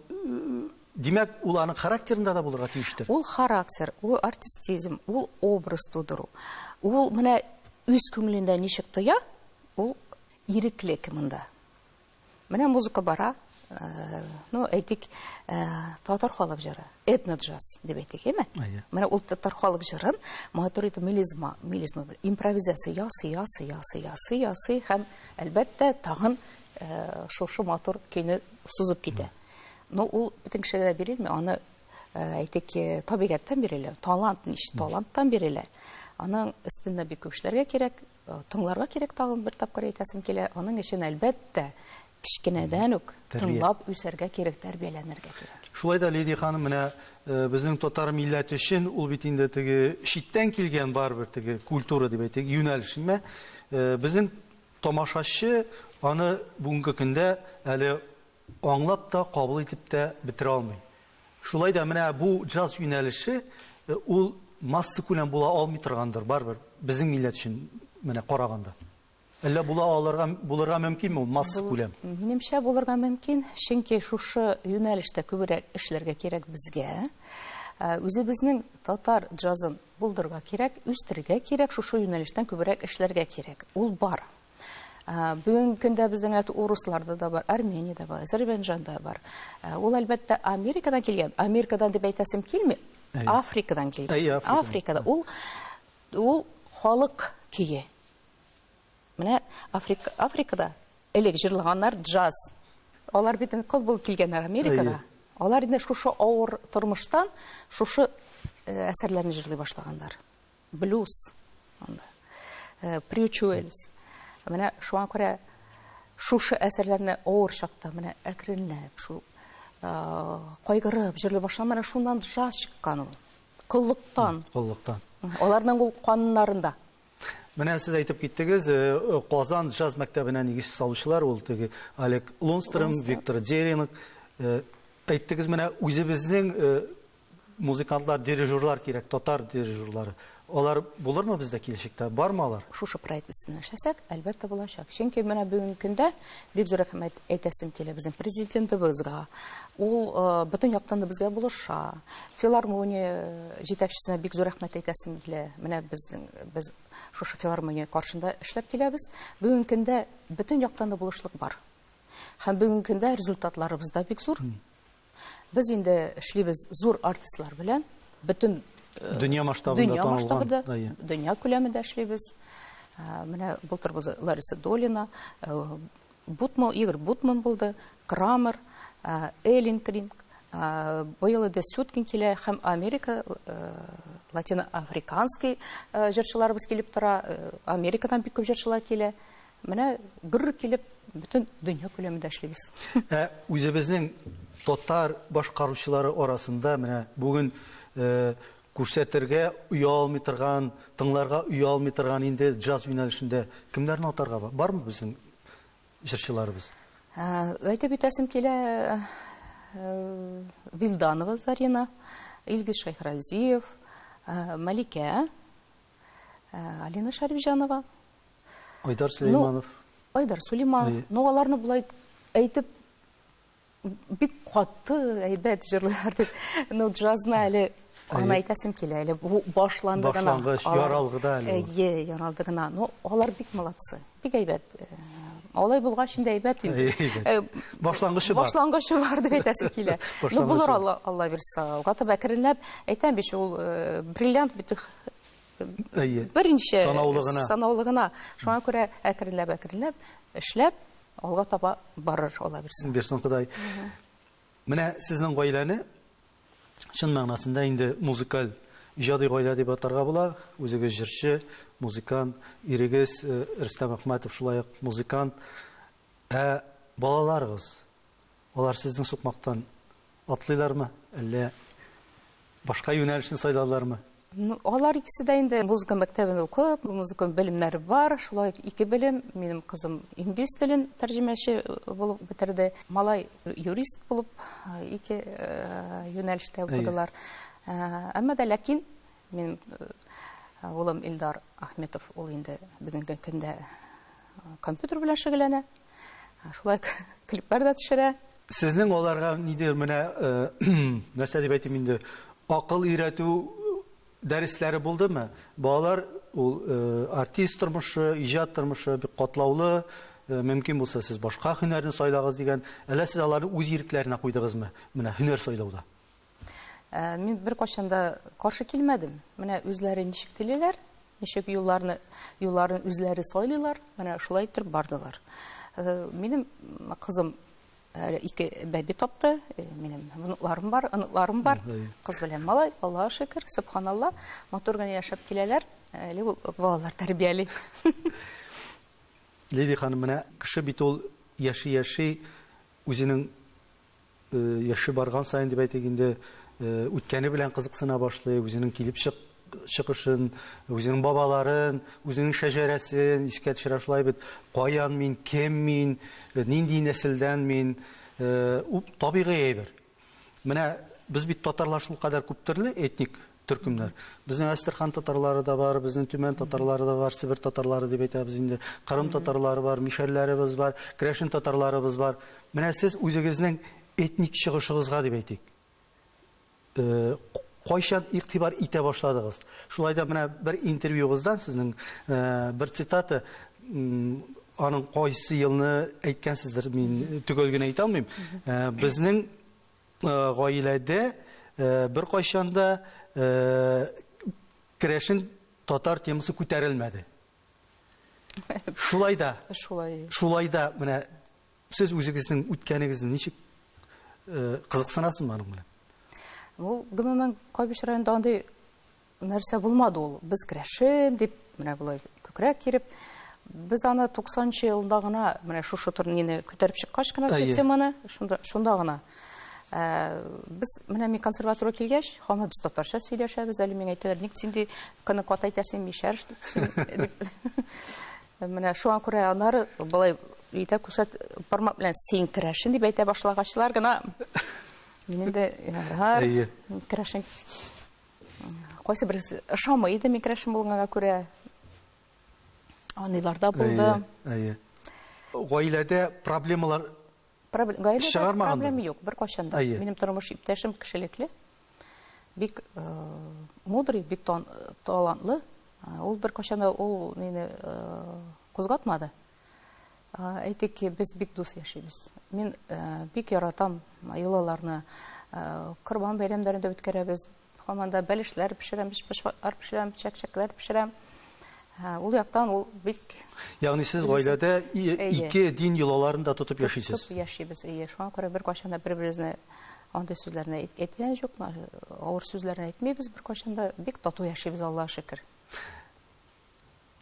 димәк, ул аның характерында да булырга тиештер. Ул характер, ул артистизм, ул образ тудыру. Ул менә үз күңелендә ничек тоя, ул иреклек монда. Менә музыка бара, ну, әйтик, татар халык җыры, этно-джаз дип әйтик, әйме? Менә ул татар халык җырын матур итеп мелизма, мелизма белән импровизация ясый, ясый, ясый, ясый, ясый һәм, әлбәттә, тагын шушы матур көйне сузып китә. Ну, ул бөтен кешегә дә бирелми, аны, әйтик, табигатьтән бирелә, талант, ничек таланттан бирелә. Аның өстендә бик күп эшләргә кирәк. Тыңларга кирәк, тагын бер тапкыр әйтәсем килә. Аның өчен, әлбәттә, кечкенәдән үк тыңлап үсәргә кирәк, тәрбияләнергә кирәк. Шулай да, Лидия ханым, менә безнең татар милләте өчен ул бит инде теге читтән килгән барыбер теге культура дип әйтик, юнәлеш, әмма безнең тамашачы аны бүгенге көндә әле аңлап та, кабул итеп тә бетерә алмый. Шулай да менә бу джаз юнәлеше ул массакүләм була алмый торгандыр, барыбер безнең милләт өчен менә караганда. Әллә була алырга, булырга мөмкинме ул массакүләм? Минемчә, булырга мөмкин, чөнки шушы юнәлештә күбрәк эшләргә кирәк безгә. Үзебезнең татар джазын булдырырга кирәк, үстерергә кирәк, шушы юнәлештән күбрәк эшләргә кирәк. Ул бар. Бүгенге көндә безнең әт урысларда да бар, Армениядә бар, Азербайҗанда бар. Ул әлбәттә Америкадан килгән. Америкадан дип әйтәсем килми, Африкадан килгән. Африкада ул ул халык көе. Менә Африка Африкада элек җырлаганнар джаз. Алар бит инде кол булып килгәннәр Америкага. Алар инде шушы авыр тормыштан шушы әсәрләрне җырлый башлаганнар. Блюз анда, Спиричуэлс. Менә шуңа күрә шушы әсәрләрне авыр чакта менә әкренләп шул кайгырып җырлый башлаган, менә шуннан джаз чыккан ул. Коллыктан. Коллыктан. Аларның ул каннарында. Менә сез әйтеп киттегез, Казан джаз мәктәбенә нигез салучылар ул теге Олег Лунстрем, Виктор Деринг. Әйттегез, менә үзебезнең музыкантлар, дирижерлар кирәк, татар дирижерлары. Алар булырмы бездә киләчәктә? Бармы алар? Шушы проект өстендә эшләсәк, әлбәттә булачак. Чөнки менә бүгенге көндә бик зур рәхмәт әйтәсем килә безнең президентыбызга. Ул бөтен яктан да безгә булыша. Филармония җитәкчесенә бик зур рәхмәт әйтәсем килә. Менә безнең, без шушы филармония каршында эшләп киләбез. Бүгенге көндә бөтен яктан да булышлык бар. Һәм бүгенге көндә результатларыбыз да бик зур. Без инде эшлибез зур артистлар белән, бөтен дөнья масштабында дөнья масштабында, дөнья күләмендә эшлибез. Менә былтыр без Лариса Долина, Бутман, Игорь Бутман булды, Крамер, Эллин Кринг, быел инде Сюткин килә һәм Америка, латиноафриканский җырчыларыбыз килеп тора, Америкадан бик күп җырчылар килә. Менә гөр килеп бөтен дөнья күләмендә эшлибез. Ә үзебезнең татар башкаручылары арасында менә бүген. күрсәтергә оялмый торган, тыңларга оялмый торган инде джаз юнәлешендә кемнәрне атарга бар? Бармы безнең җырчыларыбыз? Әйтеп үтәсем килә, Вилданова Зарина, Илгиз Шәйхразиев, Маликә, Алина Шәрипҗанова. Айдар Сөләйманов. Ну, Айдар Сулейманов. Ну, аларны болай әйтеп бик катты әйбәт җырлыйлар дип. Ну, джазны әле аны әйтәсем килә. Әле бу башланды гына. Башлангыч, яралгы да әле. Әйе, яралды гына. Ну, алар бик молодцы. Бик әйбәт. Алай булгач инде әйбәт инде. Башлангычы бар. Башлангычы бар дип әйтәсе килә. Ну, булыр Алла, Алла бирса. Алга таба әкренләп әйтәм бит, ул бриллиант бит. Әйе. Беренче санаулы гына. Санаулы гына. Шуңа күрә әкренләп әкренләп эшләп алга таба барыр Алла бирсә. Бирсен Ходай. Менә сезнең гаиләне чын мәгънәсендә инде музыкаль иҗади гаилә дип атарга була. Үзегез җырчы, музыкант, ирегез Рөстәм Әхмәтов шулай ук музыкант. Ә балаларыгыз, алар сезнең сукмактан атлыйлармы, әллә башка юнәлешне сайладылармы? Ну, алар икесе дә инде музыка мәктәбен укып, музыка белемнәре бар. Шулай ук ике белем. Минем кызым инглиз телен тәрҗемәче булып бетерде. Малай юрист булып ике юнәлештә укыдылар. Әмма дә ләкин минем улым Илдар Ахметов ул инде бүгенге көндә компьютер белән шөгыльләнә. Шулай клиплар да төшерә. Сезнең аларга нидер менә нәрсә дип әйтим инде, акыл өйрәтү дәресләре булдымы? Балалар ул артист тормышы, иҗат тормышы бик катлаулы, мөмкин булса сез башка һөнәрне сайлагыз дигән, әллә сез аларны үз ирекләренә куйдыгызмы? Менә һөнәр сайлауда. Мин беркайчан да каршы килмәдем. Менә үзләре ничек телиләр, ничек юлларны, юлларын үзләре сайлыйлар, менә шулай итеп бардылар. Минем кызым әле ике бәби тапты, минем внукларым бар, оныкларым бар. Кыз белән малай, Аллаһка шөкер, субханалла, матур гына яшәп киләләр. Әле ул балалар тәрбияли. Лидия ханым, менә кеше бит ул яши-яши үзенең яше барган саен дип әйтик инде, үткәне белән кызыксына башлый, үзенең килеп чыгышын, үзенең бабаларын, үзенең шәҗәрәсен искә төшерә шулай бит. Каян мин, кем мин, нинди нәселдән мин, ул табигый әйбер. Менә без бит татарлар шулкадәр күп төрле этник төркемнәр. Безнең Әстерхан татарлары да бар, безнең Төмән татарлары да бар, Себер татарлары дип әйтәбез инде. Кырым татарлары бар, мишәрләребез бар, керәшен татарларыбыз бар. Менә сез үзегезнең этник чыгышыгызга дип әйтик, кайчан игътибар итә башладыгыз? Шулай да менә бер интервьюгыздан сезнең бер цитата, аның кайсы елны әйткәнсездер, мин төгәл генә әйтә алмыйм. Безнең гаиләдә беркайчан да керәшен татар темасы күтәрелмәде. Шулай да. Шулай. Шулай да менә сез үзегезнең үткәнегезне ничек кызыксынасызмы аның белән? Ул гомумән Кайбыч районында андый нәрсә булмады ул. Без керәшен дип менә болай күкрәк киреп, без аны 90 елда гына менә шушы турнирны күтәреп чыккач кына теманы шунда, шунда гына. Без менә мин консерваторга килгәч, һаман без татарча сөйләшәбез, әле миңа әйтәләр, ник син ди кыны кат әйтәсең, мишәр син дип. Менә шуңа күрә аннары болай әйтә күрсәт бармак белән син керәшен дип әйтә башлагачлар гына мин инде ярар, керәшен. Кайсы берсе ошамый иде мин керәшен булганга күрә. Андыйлар да булды. Әйе. Гаиләдә проблемалар Гаиләдә чыгармагандыр? проблема юк, беркайчан да. Минем тормыш иптәшем кешелекле, бик мудрый, бик талантлы. Ул беркайчан да ул мине кузгатмады. Әйтик ки, без бик дус яшибез. Мин бик яратам йолаларны. Корбан бәйрәмнәрен дә үткәрәбез. Һаман да бәлешләр пешерәм, пешпочмаклар пешерәм, чәк-чәкләр пешерәм. Ул яктан ул бик... Ягъни сез гаиләдә ике дин йолаларын да тотып яшисез? Тотып яшибез, әйе. Шуңа күрә беркайчан да бер-беребезне андый сүзләрне әйткән юк, авыр сүзләрне әйтмибез беркайчан да. Бик тату яшибез, Аллаһка шөкер.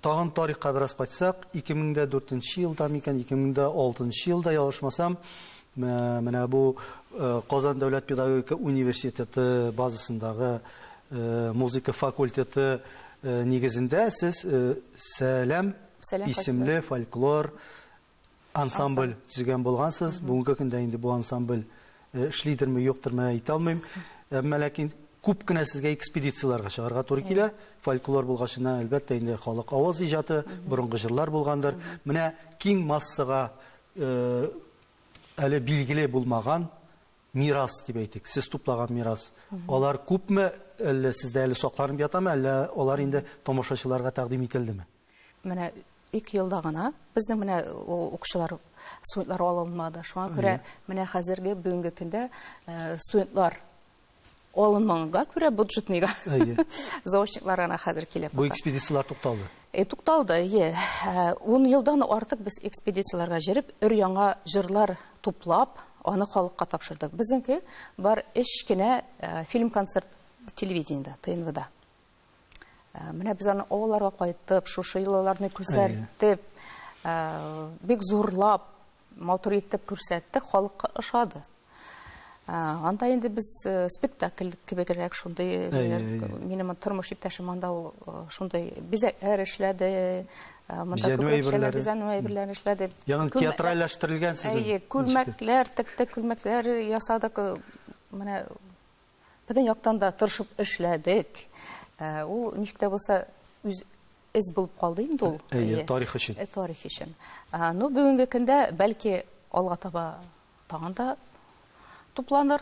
Тагын тарихка бераз кайтсак, 2004 елда микән, 2006 елда ялгышмасам, менә бу Казан дәүләт педагогика университеты базасындагы музыка факультеты нигезендә сез Сәлам исемле фольклор ансамбль төзегән булгансыз. Бүгенге көндә инде бу ансамбль эшлидерме, юктырмы әйтә алмыйм. Әмма ләкин күп кенә сезгә экспедицияләргә чыгарга туры килә. Фольклор булгачына, әлбәттә, инде халык авыз иҗаты, борынгы җырлар булгандыр. Менә киң массага әле билгеле булмаган мирас дип әйтик, сез туплаган мирас. Алар күпме, әллә сездә әле сакланып ятамы, әллә алар инде тамашачыларга тәкъдим ителдеме? Менә 2 елда гына безнең менә укучылар, студентлар алынмады. Шуңа күрә менә хәзерге бүгенге көндә студентлар алынмаганга күрә бюджетныйга заочниклар гына хәзер килә. Бу экспедицияләр тукталды. Тукталды, әйе. 10 елдан артык без экспедицияләргә җөреп, өр-яңа җырлар туплап, аны халыкка тапшырдык. Безнеңке бар өч кенә фильм-концерт телевидениедә, ТНВда. Менә без аны авылларга кайтып, шушы йолаларны күрсәтеп, бик зурлап, матур итеп күрсәттек, халыкка ошады. Анда инде без спектакль кебегрәк шундый, минем тормыш иптәшем анда ул шундый бизәкләр эшләде, монда күкрәкчәләр, бизәнү әйберләре эшләде. Ягъни театральләштерелгән сезнең. Әйе, күлмәкләр, тектек күлмәкләр ясадык. Менә бөтен яктан да тырышып эшләдек. Ул ничек тә булса үз эз булып калды инде ул. Әйе, тарих өчен. Тарих өчен. Ну, бүгенге көндә бәлки алга таба тагын да тупланыр.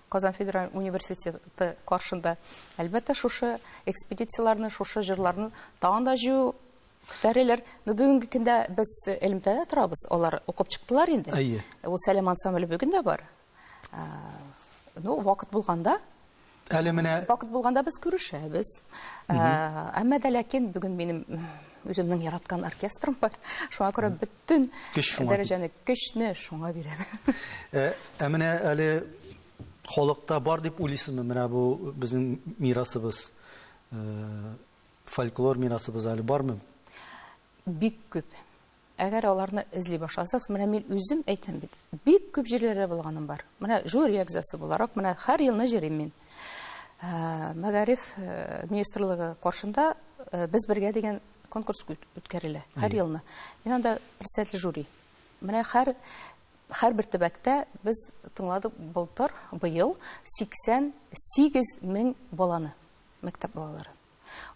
Казан федераль университеты каршында, әлбәттә, шушы экспедицияләрне, шушы җырларны тагын да җыю күтәрелер. Но бүгенге көндә без элемтәдә торабыз. Алар укып чыктылар инде. Әйе. Ул Сәлам ансамбле бүген дә бар. Ну, вакыт булганда, әле менә вакыт булганда без күрешәбез. Әмма дә ләкин бүген минем үземнең яраткан оркестрым бар. Шуңа күрә бөтен дәрәҗәне, көчне шуңа бирәм. Ә менә әле халыкта бар дип уйлыйсызмы? Менә бу безнең мирасыбыз, фольклор мирасыбыз әле бармы? Бик күп. Әгәр аларны эзли башласак, менә мин үзем әйтәм бит, бик күп җирләрдә булганым бар. Менә жюри әгъзасы буларак, менә һәр елны җөрим мин. Мәгариф министрлыгы каршында без бергә дигән конкурс үткәрелә һәр елны. Мин анда председатель жюри. Менә һәр бер төбәктә без тыңладык былтыр, быел 88 мең баланы, мәктәп балалары.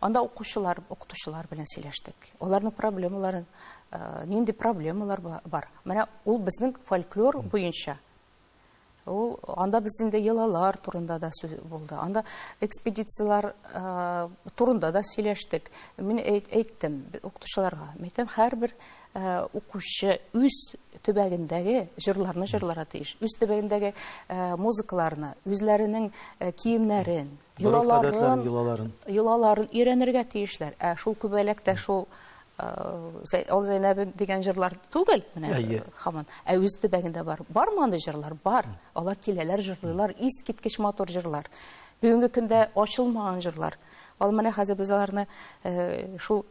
Анда укучылар, укытучылар белән сөйләштек. Аларның проблемаларын, нинди проблемалар бар. Менә ул безнең фольклор буенча. Ул анда без инде йолалар турында да сүз булды. Анда экспедицияләр турында да сөйләштек. Мин әйттем укытучыларга. Мин әйтәм, һәрбер укучы үз төбәгендәге җырларны җырларга тиеш. Үз төбәгендәге музыкаларны, үзләренең киемнәрен, йолаларын, йолаларын өйрәнергә тиешләр. Ә шул күбәләктә шул Ал Зәйнәбе дигән җырлар түгел, менә һаман. Ә үз төбәгендә бар. Бармы андый җырлар? Бар. Алар киләләр, җырлыйлар, искиткеч матур җырлар. Бүгенге көндә ачылмаган җырлар. Ал менә хәзер без аларны шул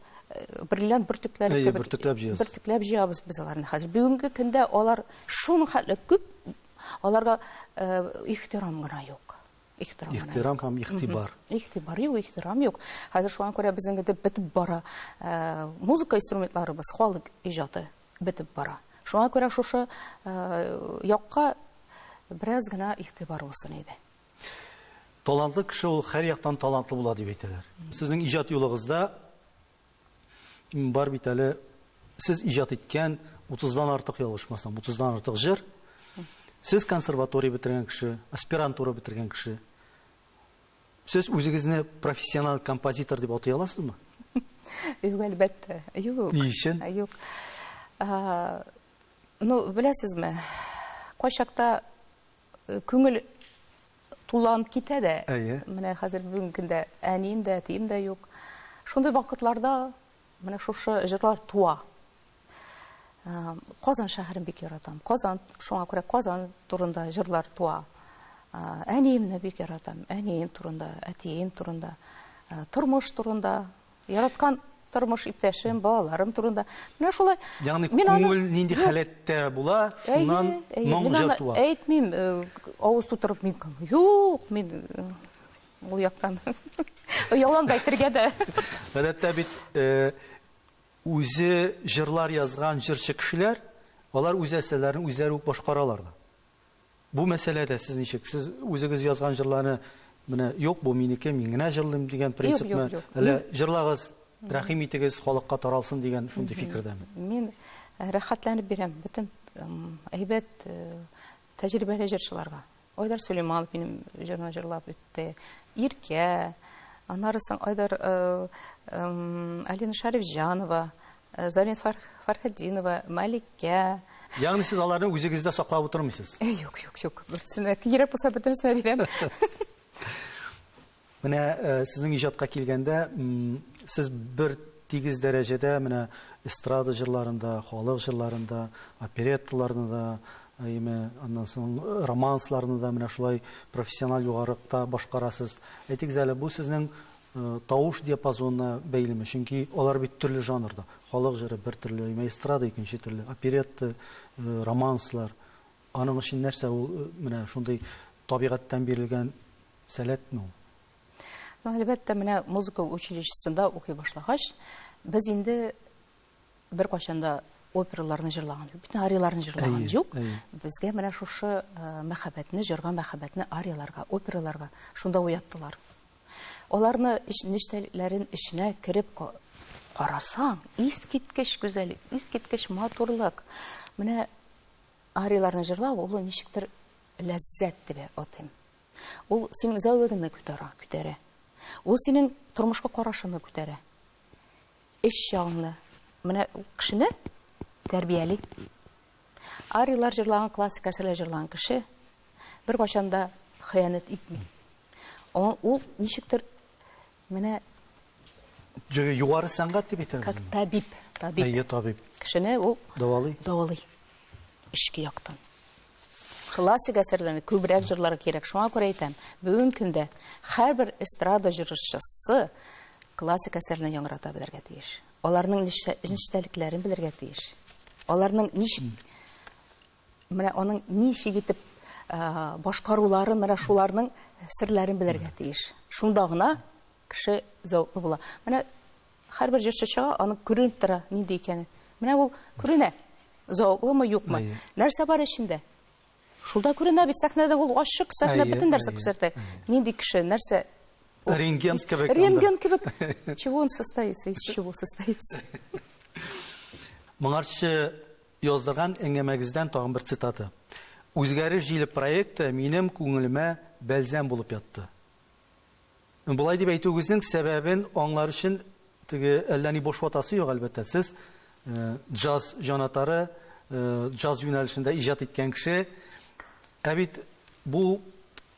бриллиант бөртекләре кебек бөртекләп җыябыз без аларны хәзер. Бүгенге көндә алар шуның хәтле күп, аларга ихтирам гына юк. Ихтирам һәм игътибар. Игътибар юк, ихтирам юк. Хәзер шуңа күрә безнең инде бетеп бара. Музыка инструментларыбыз, халык иҗаты бетеп бара. Шуңа күрә шушы якка бераз гына игътибар булсын иде. Талантлы кеше ул һәр яктан талантлы була дип әйтәләр. Сезнең иҗат юлыгызда бар бит әле сез иҗат иткән 30-дан артык, ялгышмасам, 30-дан артык җыр. Сез консерватория бетергән кеше, аспирантура бетергән кеше. Сез үзегезне профессиональ композитор дип атый аласызмы? Юк, әлбәттә. Юк. Ни өчен? Юк. Ну, беләсезме, кайчакта күңел туланып китә дә. Менә хәзер бүгенге көндә әнием дә, әтием дә юк. Шундый вакытларда менә шушы җырлар туа. Казан шәһәрен бик яратам. Казан, шуңа күрә Казан турында җырлар туа. Әниемне бик яратам. Әнием турында, әтием турында, тормыш турында, яраткан тормыш иптәшем, балаларым турында. Менә шулай. Ягъни күңел нинди халәттә була, шуннан моң җыр туа. Әйтмим, авыз тутырып мин юк, мин Ул яктан оялам да әйтергә дә. Гадәттә бит үзе җырлар язган җырчы кешеләр, алар үз әсәрләрен үзләре үк башкаралар да. Бу мәсьәләдә сез ничек? Сез үзегез язган җырларны менә юк, бу минеке, мин генә җырлыйм дигән принципмы? Әллә җырлагыз, рәхим итегез, халыкка таралсын дигән шундый фикердәме? Мин рәхәтләнеп бирәм бөтен әйбәт тәҗрибәле җырчыларга. Айдар Сөләйманов минем җырны җырлап үтте. Иркә, аннары соң Айдар Алина Шәрифҗанова, Зарин Фархетдинова, Маликә. Ягъни сез аларны үзегездә саклап утырмыйсыз? Юк, юк, юк. Берсенә кирәк булса, бөтенесенә бирәм. Менә сезнең иҗатка килгәндә, сез бер тигез дәрәҗәдә менә эстрада җырларында, халык җырларында, оперетталарны да, әйеме, аннан соң романсларны да менә шулай профессиональ югарылыкта башкарасыз. Әйтегез әле, бу сезнең тавыш диапазонына бәйлеме? Чөнки алар бит төрле жанрда. Халык җыры бер төрле, әйеме, эстрада икенче төрле, оперетта, романслар. Аның өчен нәрсә ул, менә шундый табигатьтән бирелгән сәләтме ул? Ну, әлбәттә, менә музыка училищесында укый башлагач, без инде беркайчан да операларны җырлаган юк, бөтен арияларны җырлаган юк. Безгә менә шушы мәхәббәтне, җырга мәхәббәтне арияларга, операларга шунда уяттылар. Аларны нечтәлекләрен эченә кереп карасаң, искиткеч гүзәллек, искиткеч матурлык. Менә арияларны җырлау ул ничектер ләззәт дип атыйм. Ул синең зәвыгыңны күтәрә, күтәрә. Ул синең тормышка карашыңны күтәрә. Эш ягыңны. Менә кешене тәрбияли. Ариялар җырлаган, классик әсәрләр җырлаган кеше беркайчан да хыянәт итми. Ул ничектер менә югары сәнгать дип әйтәбез. Как табиб, табиб. Әйе, табиб. Кешене ул дәвалый. Дәвалый. Эчке яктан. Классик әсәрләрне күбрәк җырларга кирәк. Шуңа күрә әйтәм, бүгенге көндә һәрбер эстрада җырчысы классик әсәрне яңгырата белергә тиеш. Аларның нечкәлекләрен белергә тиеш. Аларның ничек менә аның ничек итеп башкаруларын, менә шуларның серләрен белергә тиеш. Шунда гына кеше зәвыклы була. Менә һәрбер җырчы чыга, аның күренеп тора нинди икәне. Менә ул күренә. Зәвыклымы, юкмы? Нәрсә бар эчендә? Шул да күренә бит сәхнәдә, ул ачык сәхнә бөтен нәрсә күрсәтә. Нинди кеше, нәрсә? Рентген кебек. Рентген кебек. Чего он состоится, из чего состоится? Моңарчы яздырган әңгәмәгездән тагын бер цитата. Үзгәреш җиле проекты минем күңелемә бәлзәм булып ятты. Болай дип әйтүегезнең сәбәбен аңлар өчен теге әллә ни бош ватасы юк, әлбәттә. Сез джаз җанатары, джаз юнәлешендә иҗат иткән кеше. Ә бит бу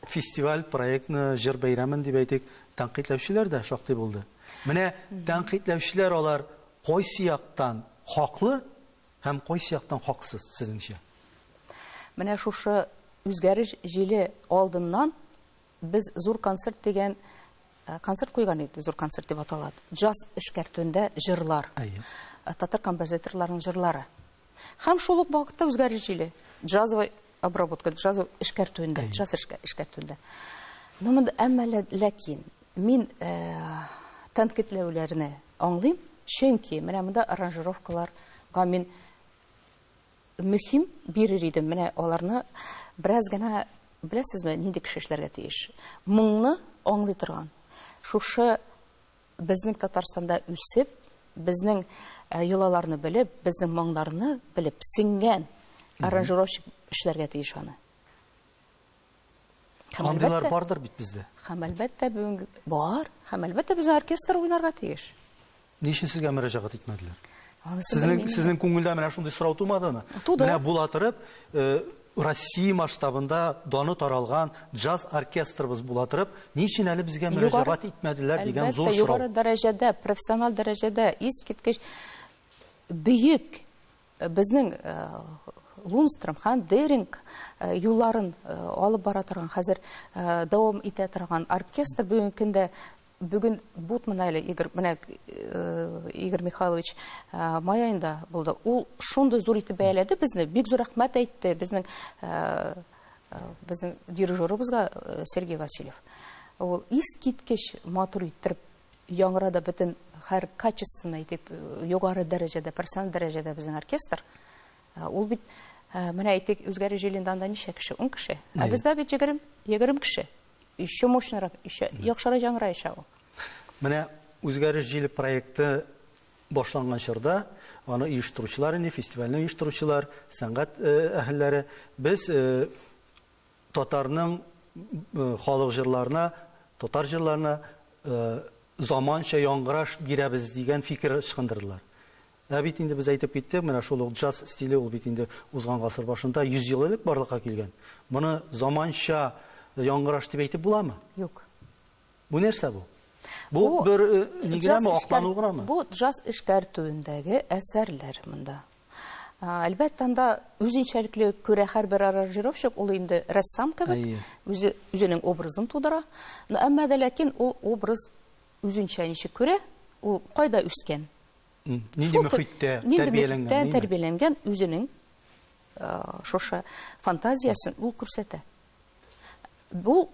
фестиваль проектны, җыр бәйрәмен дип әйтик, тәнкыйтьләүчеләр дә шактый булды. Менә тәнкыйтьләүчеләр алар кайсы яктан хаклы һәм кайсы яктан хаксыз, сезнеңчә? Менә шушы үзгәреш җиле алдыннан без зур концерт дигән концерт куйган идек, зур концерт дип аталады. Джаз эшкәртүендә җырлар. Татар композиторларының җырлары. Һәм шул ук вакытта үзгәреш җиле. Джазовый обработка, джазовый эшкәртүендә, джаз эшкәртүендә. Но монда әмма ләкин мин тәнкыйтьләүләрне аңлыйм, чөнки менә монда аранжировкаларга мин мөһим бирер идем. Менә аларны бераз гына, беләсезме, нинди кеше эшләргә тиеш? Моңны аңлый торган. Шушы безнең Татарстанда үсеп, безнең йолаларны белеп, безнең моңнарны белеп, сеңгән аранжировщик эшләргә тиеш аны. Андыйлар бардыр бит бездә. Һәм әлбәттә бүгенге бар, һәм әлбәттә безнең оркестр уйнарга тиеш. Ни өчен сезгә мөрәҗәгать итмәделәр? Сезнең күңелдә менә шундый сорау тумадымы? Туды. Менә була торып, Россия масштабында даны таралган джаз оркестрыбыз була торып, ни өчен әле безгә мөрәҗәгать итмәделәр дигән зур сорау. Югары дәрәҗәдә, профессиональ дәрәҗәдә искиткеч бөек безнең Лунстром һәм Деринг юлларын алып бара торган, хәзер дәвам итә торган оркестр бүгенге көндә. Бүген Бутман әле Игорь, менә Игорь Михайлович май аенда булды. Ул шундый зур итеп бәяләде безне, бик зур рәхмәт әйтте безнең дирижерыбызга Сергей Васильев. Ул искиткеч матур иттереп яңгырады бөтен һәр качественно итеп, югары дәрәҗәдә, профессиональ дәрәҗәдә безнең оркестр. Ул бит, менә әйтик, Үзгәреш җилендә анда ничә кеше? 10 кеше. Ә бездә бит 20, 20 кеше. Еще мощнырак, еще яхшырак яңгыраячак ул. Менә Үзгәреш җиле проекты башланган чорда аны оештыручылар инде, фестивальне оештыручылар, сәнгать әһелләре, без татарның халык җырларына, татар җырларына заманча яңгыраш бирәбез дигән фикер ычкындырдылар. Ә бит инде без әйтеп киттек, менә шул ук джаз стиле ул бит инде узган гасыр башында 100 ел элек барлыкка килгән. Моны заманча яңгыраш дип әйтеп буламы? Юк. Бу нәрсә бу? Бу бер ни генәме, аклану гынамы? Бу джаз эшкәртүендәге әсәрләр монда. Әлбәттә, анда үзенчәлекле күрә һәрбер аранжировщик, ул инде рәссам кебек, үзе үзенең образын тудыра. Но әмма дә ләкин ул образ үзенчә ничек күрә, ул кайда үскән? Нинди мөхиттә тәрбияләнгән? Тәрбияләнгән үзенең шушы фантазиясен ул күрсәтә. Бу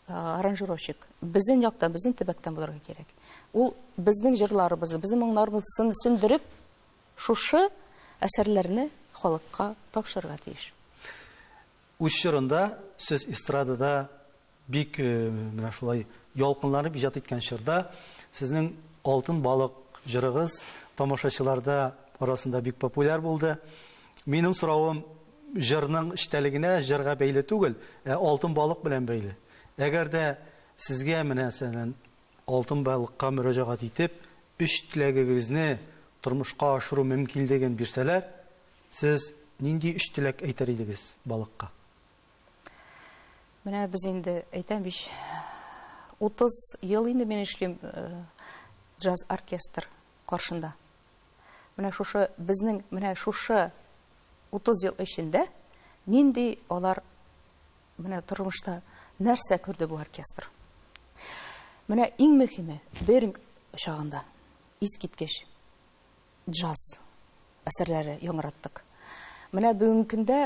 аранжировщик безнең яктан, безнең төбәктән булырга кирәк. Ул безнең җырларыбызны, безнең моңнарыбызны сүндереп, шушы әсәрләрне халыкка тапшырырга тиеш. Үз чорында сез эстрадада бик менә шулай ялкынланып иҗат иткән чорда сезнең Алтын балык җырыгыз тамашачыларда арасында бик популяр булды. Минем соравым җырның эчтәлегенә, җырга бәйле түгел, ә алтын балык белән бәйле. Әгәр дә сезгә менә мәсәлән алтын балыкка мөрәҗәгать итеп, өч теләгегезне тормышка ашыру мөмкинлеген бирсәләр, сез нинди өч теләк әйтер идегез балыкка? Менә без инде әйтәм бит, 30 ел инде мин эшлим джаз оркестр каршында. Менә шушы безнең менә шушы 30 ел эчендә нинди алар менә тормышта нәрсә күрде бу оркестр. Менә иң мөһиме, Деринг чагында искиткеч джаз әсәрләре яңгыраттык. Менә бүгенге көндә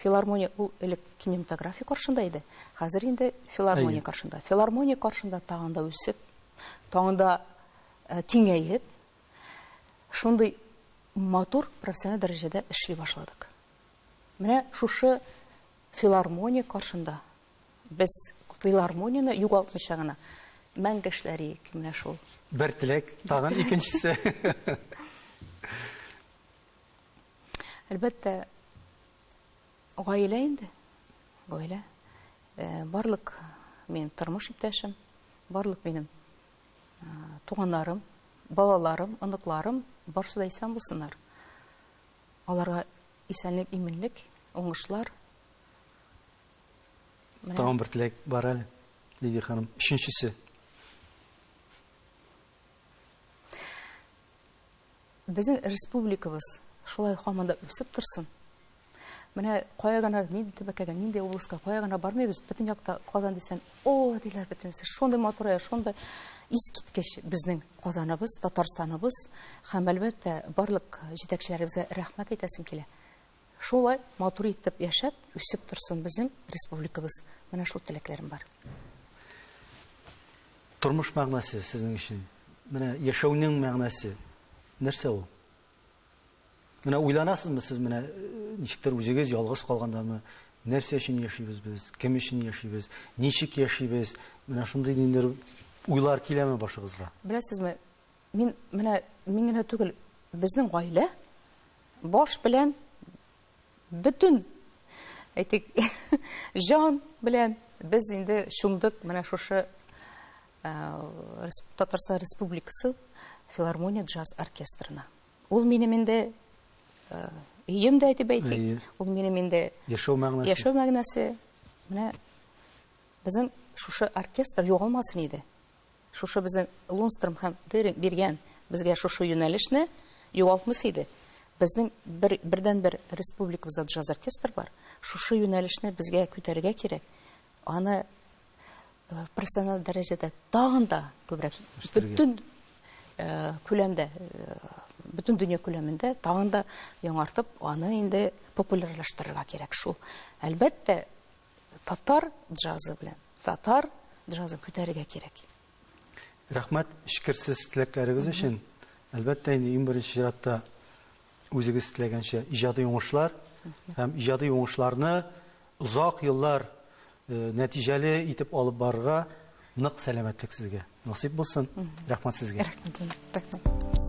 филармония ул элек кинематография каршында иде, хәзер инде филармония каршында. Филармония каршында тагын да үсеп, тагын да киңәеп, шундый матур профессиональ дәрәҗәдә эшли башладык. Менә шушы филармония каршында без филармонияне югалтмыйча гына мәңге эшләр идек, менә шул. Бер теләк, тагын икенчесе. Әлбәттә, гаилә инде. Гаилә. Барлык минем тормыш иптәшем, барлык минем туганнарым, балаларым, оныкларым, барысы да исән булсыннар. Аларга исәнлек, иминлек, уңышлар. Тагын бер теләк бар әле, Лидия ханым. Өченчесе. Безнең республикабыз шулай һаман да үсеп торсын. Менә кая гына, нинди төбәккә, нинди областька, кая гына бармыйбыз, бөтен якта Казан дисәң, о, диләр бөтенесе. Шундый матур, шундый искиткеч безнең Казаныбыз, Татарстаныбыз. Һәм әлбәттә, барлык җитәкчеләребезгә рәхмәт әйтәсем килә. Шулай матур итеп яшәп, үсеп торсын безнең республикабыз. Менә шул теләкләрем бар. Тормыш мәгънәсе сезнең өчен, менә яшәүнең мәгънәсе нәрсә ул? Менә уйланасызмы сез менә ничектер үзегез ялгыз калгандамы, нәрсә өчен яшибез без, кем өчен яшибез, ничек яшибез? Менә шундый ниндидер уйлар киләме башыгызга? Беләсезме, мин менә мин генә түгел, безнең гаилә баш белән бөтен, әйтик, җан белән без инде чумдык менә шушы Татарстан Республикасы филармония джаз оркестрына. Ул минем инде өем дә дип әйтик, ул минем инде яшәү мәгънәсе. Яшәү мәгънәсе. Менә безнең шушы оркестр югалмасын иде. Шушы безнең Лунстром һәм Деринг биргән безгә шушы юнәлешне югалтмас иде. Безнең бер, бердән-бер республикабызда джаз оркестр бар. Шушы юнәлешне безгә күтәрергә кирәк. Аны профессиональ дәрәҗәдә тагын да күбрәк бөтен күләмдә, бөтен дөнья күләмендә тагын да яңартып, аны инде популярлаштырырга кирәк шул. Әлбәттә, татар джазы белән. Татар джазын күтәрергә кирәк. Рәхмәт эчкерсез теләкләрегез өчен. Әлбәттә инде иң беренче чиратта үзегез теләгәнчә иҗади уңышлар һәм иҗади уңышларны озак еллар э, нәтиҗәле итеп алып барырга нык сәламәтлек сезгә. Насыйп булсын. Рәхмәт сезгә. Рәхмәт. Рәхмәт.